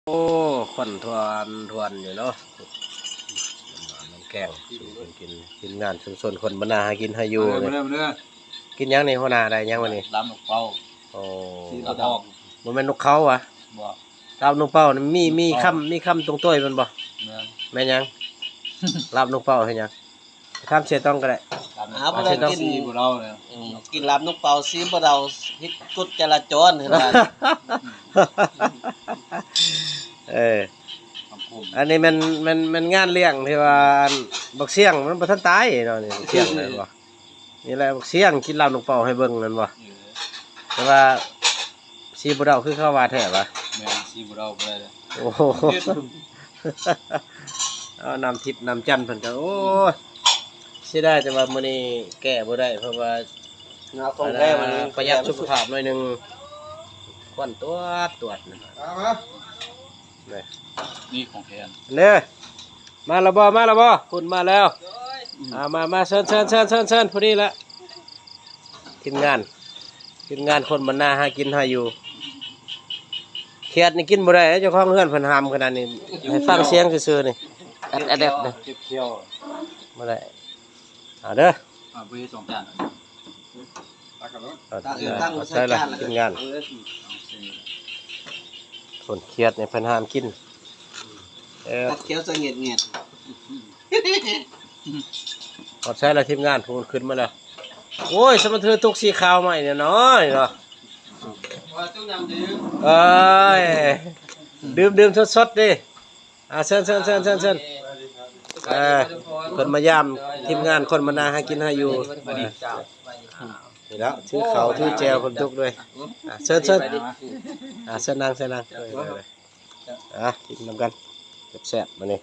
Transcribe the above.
ໂອ້ ຄວັນທວນໆຢູ່ເນາະ ນ້ຳແກງສູ່ເພິ່ນກິນ ທີມງານຊຸມຊົນຄົນບ້ານນາຫາກິນຫາຢູ່ ມາເດີ ມາເດີ ມາເດີ ກິນຫຍັງນີ້ຫົວໜ້າ ໄດ້ຫຍັງວະນີ້? ລາບນົກເປົ້າ ໂອ້ ສີບໍ່ດອກ ບໍ່ແມ່ນນົກເຂົາຫວາ? ບໍ່ ລາບນົກເປົ້ານີ້ມີ ມີຄຳ ມີຄຳຕົງໂຕ້ຍແມ່ນບໍ່? ແມ່ນ ແມ່ນຫຍັງ? ລາບນົກເປົ້າເຮັດຫຍັງ? ຖາມເສຍຕ້ອງກໍໄດ້ ລາບນົກເປົ້າ ເອົາ ເສຍຕ້ອງ ສີບໍ່ເດົາເລີຍ ອືມ ກິນລາບນົກເປົ້າສີບໍ່ເດົາ ຜິດກົດຈະລາຈອນຫັ້ນວ່າ ເອີ ຄຳຄົມ ອັນນີ້ແມ່ນ ແມ່ນ ແມ່ນງານລ້ຽງທີ່ວ່າ ອັນ ບັກຊຽງມັນບໍ່ທັນຕາຍເນາະ ນີ້ບັກຊຽງແມ່ນບໍ່? ນີ້ແຫຼະບັກຊຽງກິນລາບນົກເປົ້າໃຫ້ເບິ່ງແມ່ນບໍ່? ເອີ ແຕ່ວ່າສີບໍ່ເດົາຄືເຂົາວ່າແທ້ຫວາ? ແມ່ນ ສີບໍ່ເດົາບໍ່ໄດ້ເລີຍ ໂອ້ໂຫ ເອົາ ນ້ຳທິບນ້ຳຈັນເພິ່ນກໍ ໂອ້ຍ ເສຍດາຍແຕ່ວ່າມື້ນີ້ແກ້ບໍ່ໄດ້ ເພາະວ່າ ເອົາຂອງແທ້ມື້ນີ້ ປະຢັດສຸຂະພາບໜ້ອຍໜຶ່ງ ຄວັນຕວດໆ ມາ ມາ ນີ້ ນີ້ຂອງແທ້ ເດີ ມາແລ້ວບໍ່? ມາແລ້ວບໍ່? ພຸ້ນມາແລ້ວ ໂດຍ ອ່າ ມາ ມາ ເຊີນ ເຊີນ ເຊີນ ເຊີນ ເຊີນ ພໍດີລະ ທີມງານ ທີມງານຄົນບ້ານນາຫາກິນຫາຢູ່ ຂຽດນີ້ກິນບໍ່ໄດ້ ເຈົ້າຂອງເຮືອນເພິ່ນຫ້າມຂະໜາດນີ້ ໃຫ້ຟັງສຽງຊື່ໆ ນີ້ ແອດໆ ນີ້ ເຈັບຂຽວ ບໍ່ໄດ້ ເອົາເດີ ອ່າ ບໍ່ເຮັດສອງຈານ ຕັກເອົາໂລດ ເອົາ ຕັກເອົາ ໃສ່ລະ ທີມງານ ເອີ ຄົນຂຽດນີ້ເພິ່ນຫ້າມກິນ ເອີ ຕັດຂຽວສະຫງຽດໆ ຮອດໃສລະທີມງານ ພຸ້ນຂຶ້ນມາແລ້ວ ໂອ້ຍ ສະມັນຖືຕຸກສີຂາວໃໝ່ແນ່ນອນເນາະ ວ່າຕູ້ນ້ຳດື່ມ ເອີຍ ດື່ມໆ ສົດໆ ເດ້ ອ່າ ເຊີນ ເຊີນ ເຊີນ ເຊີນ ເຊີນ ອ່າ ເພິ່ນມາຢາມທີມງານຄົນບ້ານນາຫາກິນຫາຢູ່ ນີ້ແຫຼະ ຖືເຂົ້າຖືແຈ່ວເພິ່ນທຸກດ້ວຍ ອ່າ ເຊີນ ເຊີນ ອ່າ ເຊີນນັ່ງ ເຊີນນັ່ງ ເອີ ອ່າ ກິນນຳກັນແຊບໆ ມື້ນີ້